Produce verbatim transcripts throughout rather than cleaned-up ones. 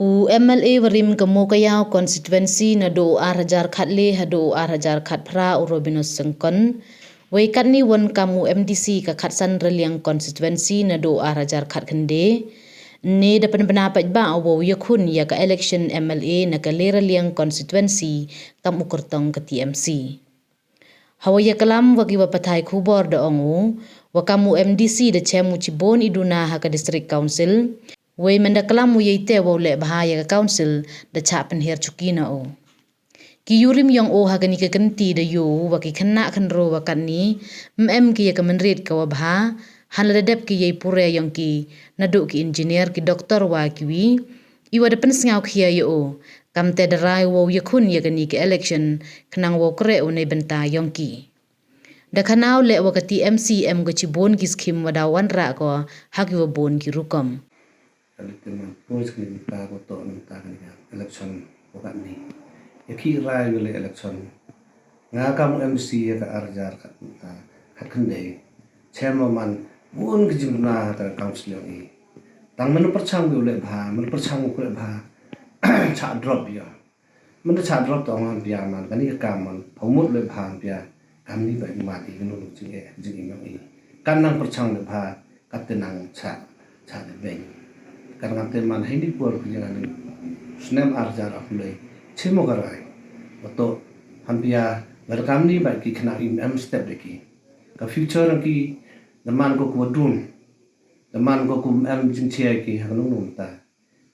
U MLA warim ka Mowkaiaw constituency naduh u ar hajar khatle haduh u ar hajar khatphra u Robinus Syngkon, wei katni won kam u MDC ka Khatsan Raliang constituency naduh u ar hajar khatkhynde, ne da pynbna paidbah wow yakhun ya ka election MLA na ka Leyraliang constituency kam u kyrtong ka TMC. Hawa yaklam wa kiwa pathai khubor da ong u, wa kam u MDC da chem u chibun i duna ha ka District Council, wei manda klam u yeite wow leh bha ya ka Council da chah pynher chuki na u. Ki yurim yong u ha kani ka kynti da yoo u wa ki khynnah khynraw wa katni, ym em ki ya ka mynrit kawa bha, hanlada dep ki yei pure yong ki, naduh ki engineer, ki doctor wa kiwi, iwa da pynsngaw khia ya u, kamte da rai wow yakhun ya kani ka election, khnang wow kreh u neibynta yong ki. Da khana u leh wa ka TMC em ka chibun ki scheme wa da wanrah ko ha kiwa bun ki rukom. Ka dei te man poi skri mynta ko toh mynta kani ka election wa katni. Ya ki rai wa le election. Nga kam u MDC ya ka ar hajar khat, ah, khatkhynde. Chem wa man bun ka jingduna ha ka Council yong i. Tang man pyrchang u leh bha, man pyrchang u leh bha. Chah drop ya. Mynta chah drop toh ong han pia man, kani ka kam man, phaw mut leh bha pia, kamni ba i mat i kanu jing e, jing i yong i. Kan nang pyrchang leh bha, katte nang chah, chah leh beng. Kan ngam te man, heini por ku jing ani, snem ar hajar arphaw le, chemo ka rai. Wa toh, han pia, lada kamni ba ki khynnah im em step de ki. Ka future ki, da man ko ku wa dun, da man ko ku em jingchia ki, ha kanu mynta.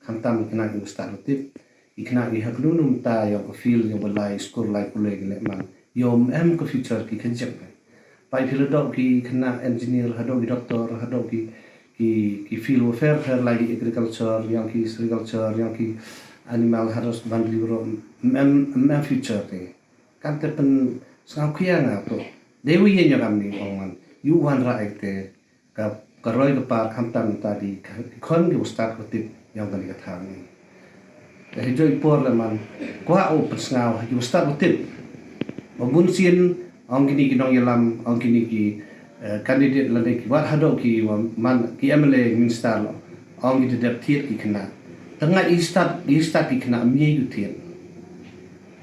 Khamtam i khynnah i wa stad wa tip, i khynnah i ha kanu mynta yong ka field yong wa lai skur lai pule ki leh man. Yong em ka future ki kha jing. Pai phi la doh ki khynnah engineer, hadoh ki doctor, hadoh ki, ki, ki field wa pher pher lai ki agriculture, yong ki sericulture, yong ki animal husbandry, wa em, em, em future te. Kamte pynsngaw khia nga toh. Dei wa ye yong kamni ong man. Yu wanrah ek te. Ka, ka roi ka par khamtam ta di, ka, ki khon ki wa stad wa tip yong kani ka thang ni. Te hijoi por le man, kwah u pynsngaw, ki wa stad wa tip. Wa bun sien, ong kini ki nongyalam, ong kini ki, eh, candidate lane ki, wat hadoh ki wa man, ki MLA minister lo, ong ki da dep thied ki khynnah. Te nga i stad, i stad ki khynnah, mi yu thied.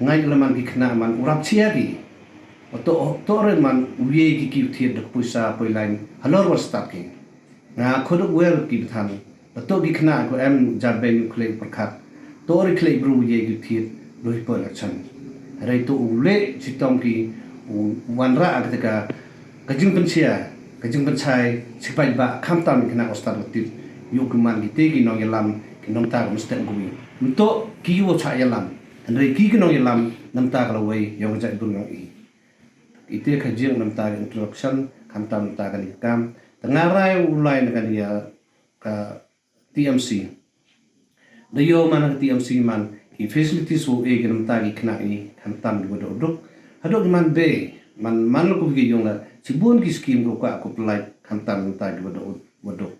Nga i le man ki khynnah man, u rap chia ki. Wa toh, toh re man, u ye ki ki u thied da ka poisa, poi line, halor wa stad ki. Nga khuduk wer ki bthan, wa toh ki khynnah ko em jar beng u khlei pyrkhat. Toh re khlei bru u ye ki u thied, doi poi election. Hare toh u leh, chitong ki, u wanrah ka te ka, ka jingpynchia, ka jingpynchai, chipai ba, khamtam ki khynnah wa stad wa tip, yu ki man ki te ki nongyalam, ki nongta ka mesti ngu wi. Mynta ki yu wa chah yalam, hynre ki ki nongyalam, namta ka lawei, yong ka jait bru yong i. Ite ka jing namta ka introduction, khamtam namta kani ka kam. Te nga rai u lai na kani ya ka TMC. Da yoh man ka TMC man, ki facilities wa e ki namta ki khynnah i, khamtam ki wa da u duk. Hadoh ki man be, man, man ko ki yong la, chibun ki scheme ko ka ko pynlait, khamtam namta ki wa da u, wa duk.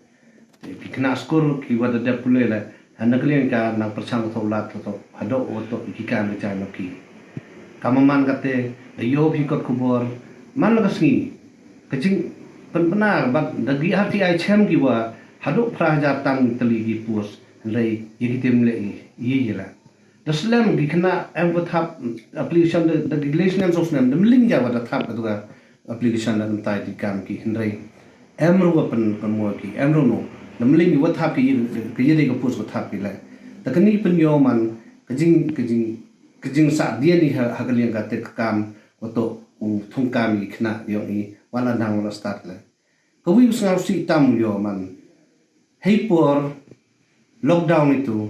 Ki khynnah skur ki wa da dep pule le, hana ka liang ka nang pyrchang thoh lad thoh, hadoh wa toh ki kam ka jai no ki. Ka man kate, da yoh phi kot khubor, man la ka sngi, ka jingpynbna, bad da ki RTI chem ki wa, hadoh phra hajar tang tylli ki post, hynrei, ya ki tim le i, i ya la. Da slem ki khynnah em wa thap application da, da ki le snem so snem, da mling ya wa da thap ka tu ka application da namtai di kam ki hynrei. Em ru wa pyn, pynmoi ki, em ru no. Da mling ki wa thap ki yi, ki yi de ka post wa thap ki le. Da kani pynyoh man, ka jing, ka jing, ka jing sa dia ni ha, ha ka liang kate ka kam, wa toh u thung kam ki khynnah yong i, wa la nang wa la stad le. Ka wi u sngewsih tam u yoh man. Hei por lockdown itu,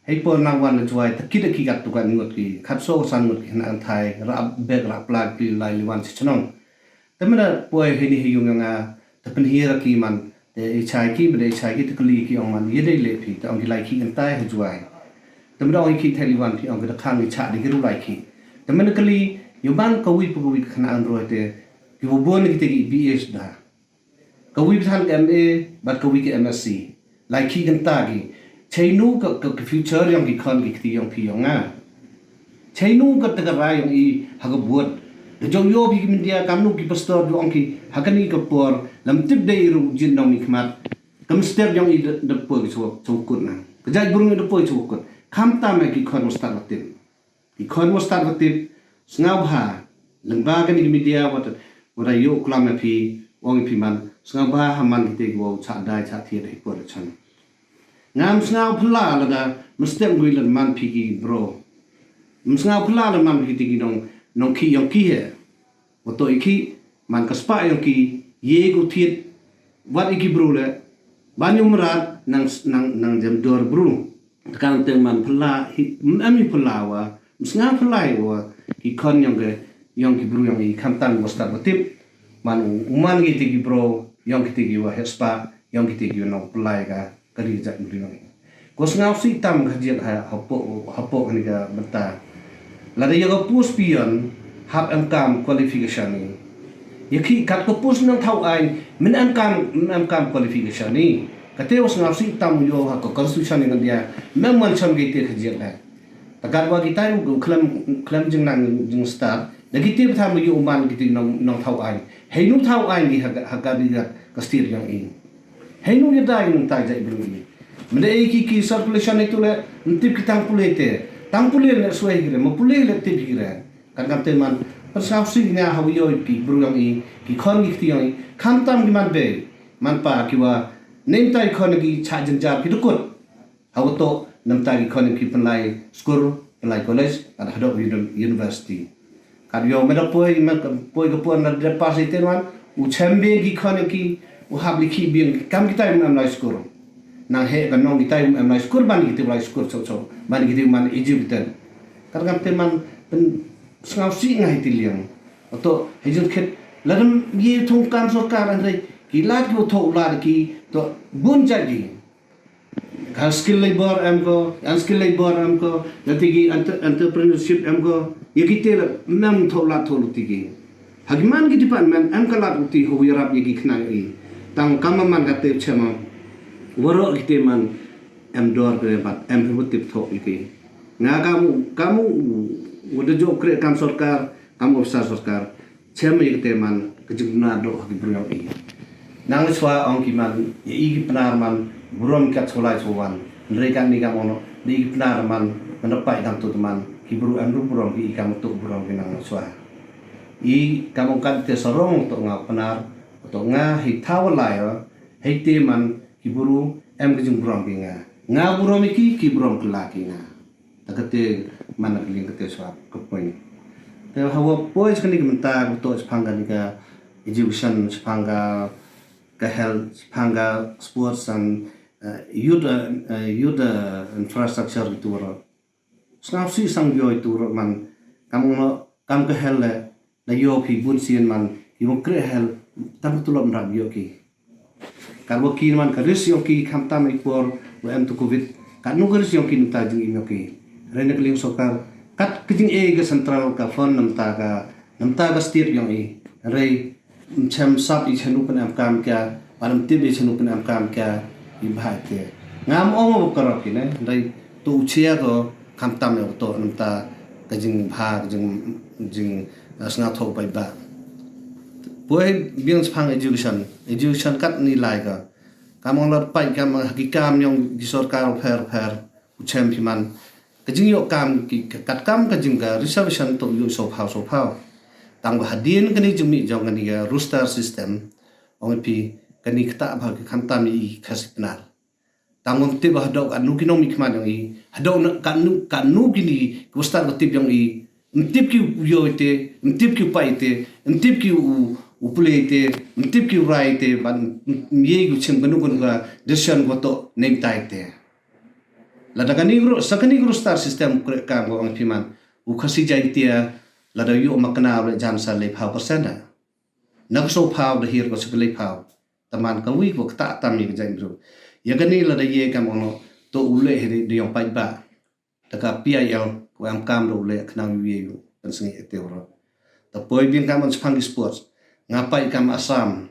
hei por nang wan la Jwai, ta kit ki kat tu kan ngut ki, khatso san ngut ki khynnah kynthai, rah bek rah pla ki lai liwan chi chnong. Te mynda poi heini hei yung yong nga, ta pynhir ki man, te i chai ki, mynda i chai ki, ta kylli ki ong man, ye dei le phi, ta ong ki lai ki kynthai ha Jwai. Te mynda ong ki kynthai liwan phi, ong ki da khang i chah di ki ru lai ki. Te mynda kylli, yow man ka wi pa ka wi ka khynnah kynroi te, ki wa bun ki te ki BS da. Ka wi bthan ka MA, bad ka wi ka MSc. Lai ki kynta ki. Chainu ka, ka, ka future yong ki khon ki kti yong phi yong nga. Chainu ka te ka rai yong i ha ka vote. Da jong yoh phi ki media kamnu ki pastor du ong ki ha kani ka por. Lam tip dei ru jin nong mi khmat. Ka mester yong i da, da por ki chwa, chwa kut na. Jait bru ngi da poi cha wa kut. Khamtam e ki khon wa stad wa tip. Ki khon wa stad wa tip, sngewbha, lyngba kani ki media wa da, wa da yoh klam e phi, ong i phi man, sngewbha ha man kite ki wow chah dai chah thied ha i por election. Ngam sngewphylla lada, mynstep ngui lada man phi ki bru. Ym sngewphylla lada man phi kite ki nong, nong ki yong ki he. Wa toh i ki, man ka spah yong ki, ye ko thied, wat i ki bru le, ban yung mrad, nang, nang, nang jem dor bru. Te kan te man phylla, hi, em i phylla wa, ym sngewphylla i wa, ki khon yong ke, yong ki bru yong i, khamtam wa stad wa tip, man u, u man ki te ki bru, yong ki te ki wa he spah, yong ki te ki wa nong phylla ka, ka ri jait bru yong i. Ko sngewsih tam ka jiak ha, hapoh, hapoh kani ka bynta. Lada ya ka post peon, hap em kam qualification i. Ya ki kat ka post nang thaw aiñ, men em kam, men em kam qualification i. Kate wa sngewsih tam yoh ha ka constitution i India, men man cham ki te ka jiak ha. Takat wa ki tai u khlem, khlem jingnang jingstad, da ki te btham yoh u man ki te nong, nong thaw aiñ. Hei nu thaw aiñ ki ha, ha ka di ka state yong i. Hei nu ya dai nong tai jait bru i. Mende e ki, ki circulation itu le, ntip ki tang pule te. Tang pule le suai ki re, ma pule le tip ki re. Kan kam te man, pynsaw si nga ha wa yoh ki bru yong i, ki khon ki kti yong i. Khamtam ki man be, man pa ki wa, nem tai khon ki chah jynjar ki dukut. Ha wa toh, nem tai ki khon ki pynlai school, pynlai college, kat hadok uni-, university. Kat yoh me da poi, me ka, poi ka pon da dep pass i te man, u chem biang ki khon ki, u hap li ki biang, kam ki tai em lai school. Nang he ka nong ki tai em lai school, ban ki te lai school, so, so, ban ki te man educated. Kat kam te man, pynsngewsih nga hi te liang. Wa toh, he jin khet, ladam ye thong kam sorkar andre, ki lad ki wa thoh lad ki, toh, bun jait ki. Ka skill labor em ko, unskilled labor em ko, ya te ki entre-, entrepreneurship em ko, ya ki te la, em thoh lad thoh lut te ki. Ha ki man ki department, em ka lad lut te ho yarap ya ki khnai i. Tang kam man ka te chema, waroh ki te man, em dor ke bat, em hi wa tip thoh ya ki. Nga kamu, kamu, wa da jooh kre kam sorkar, kam officer sorkar. Chem ya kate man, ka jingpynar doh ha ki bru yong i. Nang chwa ong ki man, ya i ki Pnar man, burom kat cholai chowan. Nre kat ni kam ono, da i ki Pnar man, man da pai kam tu man, ki bru em ru burom ki i kam tu burom ki nang chwa. I kam ong kat te sarong tu nga Pnar, tu nga hi thaw lai, hi te man, ki bru em ka jingburom ki nga. Nga burom i ki, ki burom ki la ki nga. Ta kate man na ka liang kate swap ka point. Te hawa poi chkani ka mynta ka to chapang ka ni ka education, chapang ka, ka health, chapang ka sports and, uh, youth, uh, uh, youth, uh, infrastructure ki tu ro. Sngap si sang yoi tu ro man kam no, kam ka health le, da yoh phi bun sien man, ki wong kre hel, tam ka tulop mrap yoh ki. Kar wa ki man ka risk yong ki kham tam i por, wa em tu covid, kat nu ka risk yong ki nta jing im yong ki. Re na ka liang sorkar, kat ka jing e ka central ka fund namta ka, namta ka state yong i. Re, chem sap i chenu pen em kam kya, param tip i chenu pen em kam kya, i bhai te. Ngam ong wa karap ki ne, re, tu u chia ko, kham tam yong to namta ka jing bha, ka jing, jing, uh, snga tho bai ba. Poi biang chapang education, education kat ni lai ka. Kam ong lat pai kam ha ki kam yong ki sorkar pher pher, u chem ki man. Ka jing yoh kam ki, ka kat kam ka jing ka reservation to yoh so phaw so phaw. Tang wa hadien ka ni jing mi jong ka ni ka roster system, ong pi ka ni kata bha ki kham tam i Khasi Pnar. Tang wam tip ba hadok anu ki nong mi khmat yong i. Hadok na, ka nu, ka nu ki ni, ki wastar ka tip yong i. Mtip ki u yo ite, mtip ki u pa ite, mtip ki u, u pule ite, mtip ki u rai ite, ban m-, m-, ye ki u chim ka nu ka nu ka decision ko to nem tai te. Lada ka ni gru, sa ka ni gru star system kre kam ko ang piman. U Khasi Jaintia, lada yoh makna le jan sa le phaw percent da. Na ka so phaw da hir ko sa ka le phaw. Taman ka wi ko kata tam ya ka jait bru. Ya ka ni lada ye kam ono to u le hiri de yong pait ba. Da ka P I L ko am kam do u le khnang yu ye yu kan sngi ete ro. Ta poi biang kam on chapang ki sports. Nga pait kam Assam.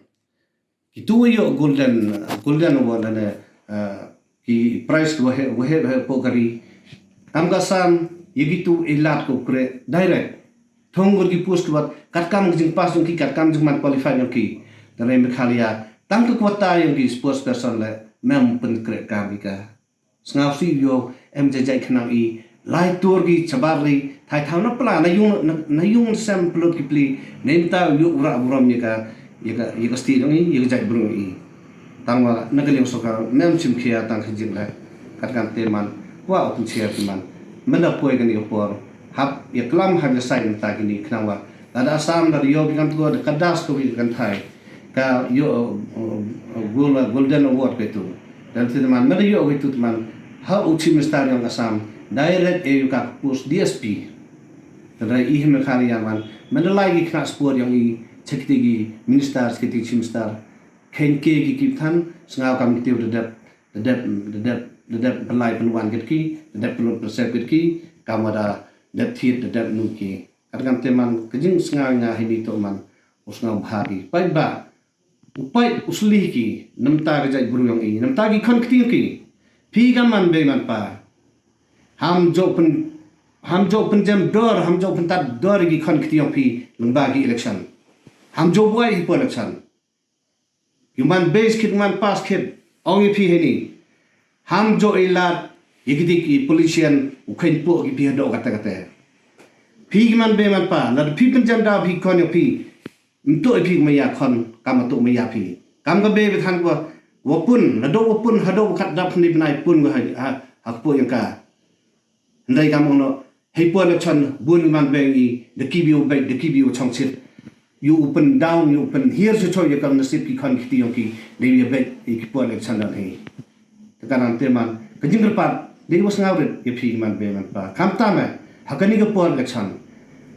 Ki tu yoh golden, golden award ne, eh, ki prize wa he, wa he, wa he po kari. Kam ka Assam, ye ki tu ilat ko kre direct. Thong gur ki post wat, kat kam jing pass yong ki, kat kam jing man qualify yong ki. Tang re Meghalaya, tang ka quota yong ki sports person le, mem pen kre kam ki ka. Sngau si yoh em jajai khnang i. Lai tur ki chabar ri, thai thaw na pla, na yung, na, na yung sem plut ki pli, neimta yoh u rah burom ya ka, ya ka, ya ka state yong i, ya ka jaitbru yong i. Tangwa, na ka liang sorkar, mem chim khia tang ka jing le. Kat kam te man, wa u pynchia te man. Mynda poi kani ka por, hap, ya klam hap ya sai mynta kini khnang wa. Lada Assam, lada yoh bi kam tu, da ka das ko bi kan thai. Ka yoh, uh, uh, gol-, Golden Award ka itu. Dan te man, mynda yoh ka itu te man, ha u Chief Minister yong Assam, direct e yoh ka post D S P. Dan i him khari yang man, mynda lai ki khnang sport yong i, chakti ki minister, chakti ki Chief Minister. Khen ke ki ki than, sngau kam ki tiu da dep, da dep, da dep, da dep pynlai pynwan kit ki, da dep pynlut pynsep kit ki, kam wa da dep thied, da dep nu ki. Kat kam te man, ka jing sngau nga hini to man, u sngau bha ki. Pait ba, u pait u sli ki, namta ka jaitbru yong i, namta ki khon kti yong ki. Phi kam man bei man pa. Ham joh pyn, ham joh pynjem dor, ham joh pyntat dor ki khon kti yong phi, lyngba ki election. Ham joh buai hi po election. Ki man bei skit, man pa skit, ong i phi hini. Ham joh i lad, ya ki dik i politician, u khein po ki phi hadooh kate kate. Phi ki man bei man pa, lada phi pynjem da phi khon ya phi. Mtu i phi maya khon, kam tu maya phi. Kam ka bei bi than ko, wa pun, hadooh wa pun, hadooh wa khat dap ni bnai pun ko ha, ha, ha kpo yang ka. Ndai kam ong no, hei po election, bun man bei i, da ki bi u bei, da ki bi u chong chit. Yoh u pyndown, yoh u pynhiar choi choi ya kam nasib ki khon kti yong ki, da ya bei, i ki po election dan hi. Te ka nang te man, ka jingkyrpad, da i wa sngau rit, ya phi man bei man pa. Khamtam e, ha kani ka por election.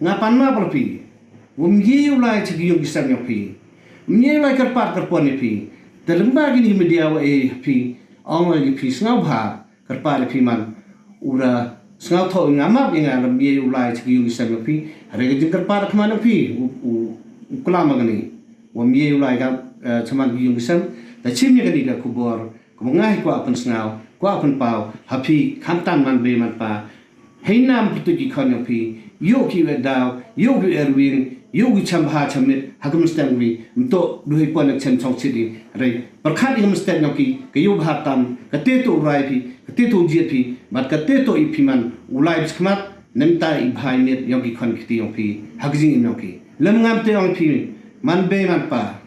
Nga pan ma por phi, wym ye u lai cha ki yung ki sem yong phi. Wym ye u lai kyrpad kyrpon ya phi. Te lyngba kini media wa e phi, ong wa ya phi sngau bha, kyrpad ya phi man. U da sngau thoh nga map ya nga, wym ye u lai cha ki yung ki sem yong phi. Hare ka jingkyrpad khmat yong phi, u, u, u klam kani. Wym ye u lai ka, eh, cha man ki yung ki sem. Te chim ya kani ka khubor. Ka ba nga hi kwah pynsngaw, kwah pynpaw, ha phi khamtam man bei man pa. Hei nam pyrtuit ki khon yong phi, yoh ki wet daw, yoh ki erwin, yoh ki cham bha cham mit, ha ka mynstep wi, mtoh du hei pon ek chem chong chit i, rei, pyrkhat i ka mynstep yong ki, ka yoh bha tam, ka te toh u rai phi, ka te toh u jied phi, bad ka te toh i phi man, u lai phi khmat, nemta i bha i mit yong ki khon kti yong phi, ha ka jingim yong ki. Lem ngam te yong phi, man bei man pa.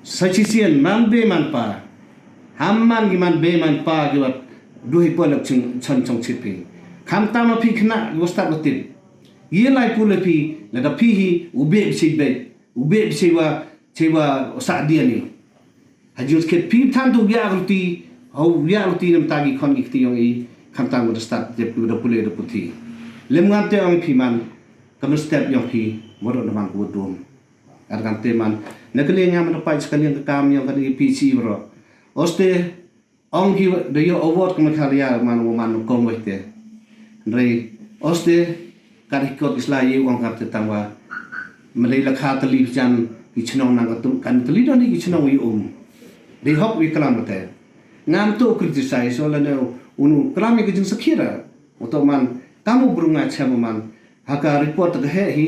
Sa chisien man bei man pa. Ham man ki man bei man pa ki wat du hei pon ek chong, chong, chong chit phi. Khamtam ma phi khynnah ki wa stad wa tip. Ye lai pule phi, lada phi hi, u bei bi chei bei. U bei bi chei wa, chei wa sa dia ni. Ha jingskhet phi than tu ya ruti, hau ya ruti namta ki khon ki kti yong i, khamtam wa da stad, jep ki wa da pule da puthi. Lem ngam te yong phi man, ka mynstep yong phi, wa da man ku dum. Ar kan te man. Na ka liang nga man da pait sa ka liang ka kam yong ka ni P C bro. Oste, ong ki da yoh award ka Meghalaya man wa man kong wa te. Hynrei, oste, ka record ki sla ye ong ka te tang wa. Malei la kha tali jan ki chnong nang ka tu, kan tali don ki chnong wi um. Dei hok wi klam te. Ngam tu criticize wala ne unu klam ki jing sakhira. Uto man, kamu bru nga chem man. Ha ka report ka he hi,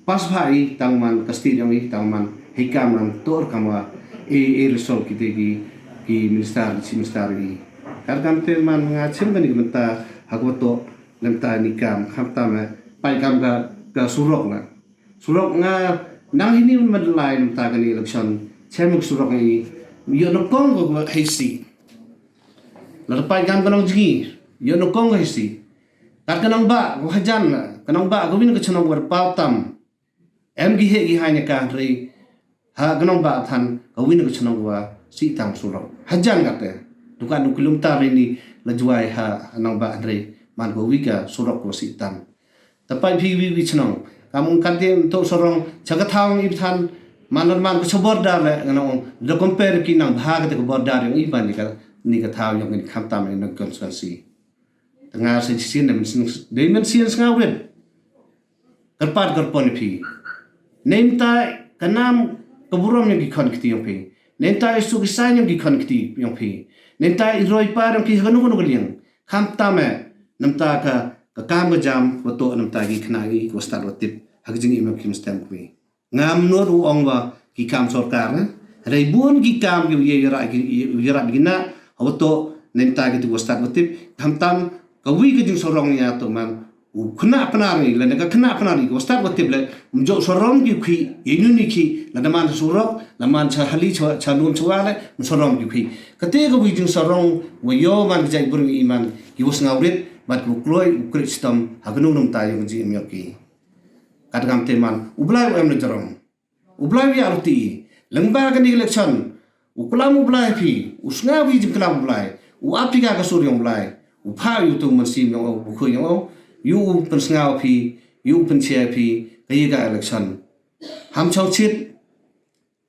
pas bha i, tang man, ka state yong i, tang man, hei kam man, tor kam wa, e, e result ki te ki, ki minister, ki minister i. Kar kam te man nga chem ka ni ka mynta, ha ka wa to, lemta ni kam, khamtam e, pai kam ka, ka surok na. Surok nga, nang hini man lai lemta ka ni election, chem ka surok i, yoh na kong ka wa hei si. Lada pai kam ka nong jngi, yoh na kong ka hei si. Kat ka nongbah, ko hajan, ka nongbah, ka win ka chnong wa paw tam. Em ki he ki hai ne ka hynrei. Ha ka nongbah than, ka win ka chnong wa si tam surok. Hajan kat te. Dukan du kilometer ini la Jwai ha, ha nongbah hynrei. Man ko wi ka surok ko si tam. Ta pai phi wi wi chnong. Kam ong kat te to sorong, cha ka thaw i than, man man ko cha border le, nga ong, da compare ki nang bha ka te ka border yong i ban ni ka, ni ka thaw yong ni khamtam ni na constituency. Tanga sa chisien da men sin, da men sin sngaw rit. Kyrpad kyrpon phi. Neimta ka nam ka burom yong ki khon kti yong phi. Neimta i suk i sain yong ki khon kti yong phi. Neimta i roi par yong ki ha kano kano ka liang. Khamtam e, namta ka, ka kam ka jam, wa to namta ki khynnah ki, wa stad wa tip, ha ka jingim yong ki mynstep kwi. Ngam nud u ong wa ki kam sorkar, eh? Rei bun ki kam ki ye yarap ki, yarap ki na, wa to Neimta kitu wa stad wa tip, khamtam ka wi ka jingsarong ya to man u khynnah Pnar i, lada ka khynnah Pnar i wa stad wa tip le, um jooh sarong ki u khih, ya i nun i khih, lada man surok, la man cha hali, cha, cha lum cha wa le, um sarong ki u khih. Kate ka wi jingsarong wa yoh man ka jaitbru i man ki wa sngewrit, bad ki wa kloi u khreh chitom ha ka nongrim ta yong ka jingim yong ki. Kat kamte man, u Blai u em na jarong. U Blai u ya ruti i. Lyngba kani ka election, u klam u Blai phi, u sngaw i jingklam u Blai, u ap phi ka ka sur yong u Blai, u pha u tu man sim yong o, u khu yong o, u pynsngaw phi, u pynchia phi, ka ya ka election. Ham chongchit,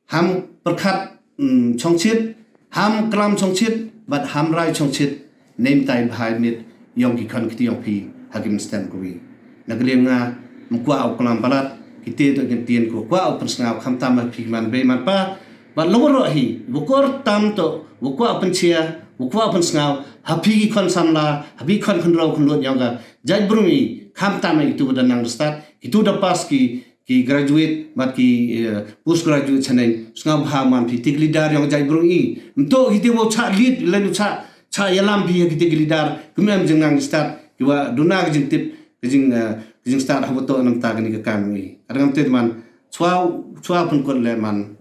ham pyrkhat, mm, chongchit, ham klam chongchit, bad ham rai chongchit, neimtai bha i mit yong ki khon kti yong phi ha ki mynsiem ka wi. Na ka liang nga, um kwah u klam palat, kite to ki ktien ko, kwah u pynsngaw khamtam ha phi man bei man pa, bad la waroh hi, wa kor tam to, wa kwah u pynchia, wa kwah u pynsngaw ha phi ki khon samla, ha phi khon khynraw khynlut yong ka jaitbru i, khamtam ha itu wa da nang stad, itu da pass ki, ki graduate, bad ki, eh, post graduate chaneng, sngewbha man phi, te ki leader yong ka jaitbru i. Mynta kite wa chah lead, lane chah, chah yalam phi, kite ki leader, ki mem jingnang stad, ki wa duna ka jingtip, ka jing, eh, ka jingstad ha wa to namta kani ka kam i. Kat kamte man, chwa, chwa pynkut le man,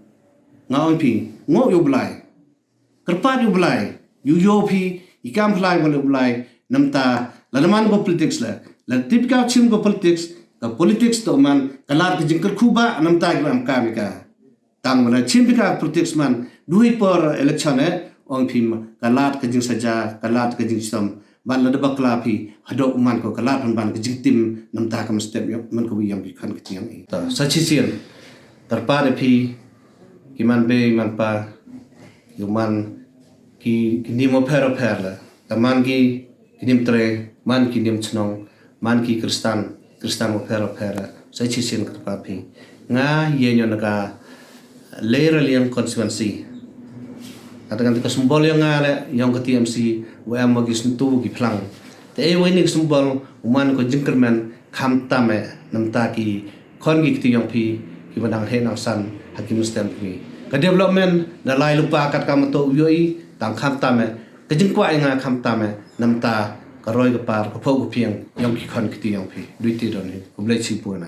nga ong phi, ngooh ya u Blai. Kyrpad ya u Blai, u yoh phi, i kam phlai wa le u Blai, namta, lada man ko politics le, lada tip ka chim ko politics, ka politics to man, ka lad ka jingkyrkhu ba, namta ki wa em kam i ka. Tang wa la chim phi ka politics man, du hi por election e, ong phi ma, ka lad ka jingsaja, ka lad ka jingchitom, bad lada bakla phi, hadooh man ko ka lad pynban ka jingtim, namta ka mynstep yong, man ka wi yong ki khon kti yong i. Ta, sa chisien, kyrpad ya phi, ki man bei man pa, ki man ki, ki nim wapher wapher la. Ta man ki, ki nim tre, man ki nim chnong, man ki Khristan, Khristan wapher wapher la. Sa chisien kyrpad phi. Nga ye nyo na ka Leira Liang constituency. Kat kamte ka symbol yong nga le, yong ka T M C, wa em wa ki syntu, ki phlang. Te e wa ini ka symbol, u man ko jingkyrmen, khamtam e, namta ki khon ki kti yong phi, ki wa dang heh nang san, ha ki mynstep phi. Ka development, da lai lypa kat kam to u yoh i, tang khamtam e, ka jingkwah i nga khamtam e, namta ka roi ka par, ka phoh ka phieng, yong ki khon kti yong phi. Duti don hi, khublei chibun.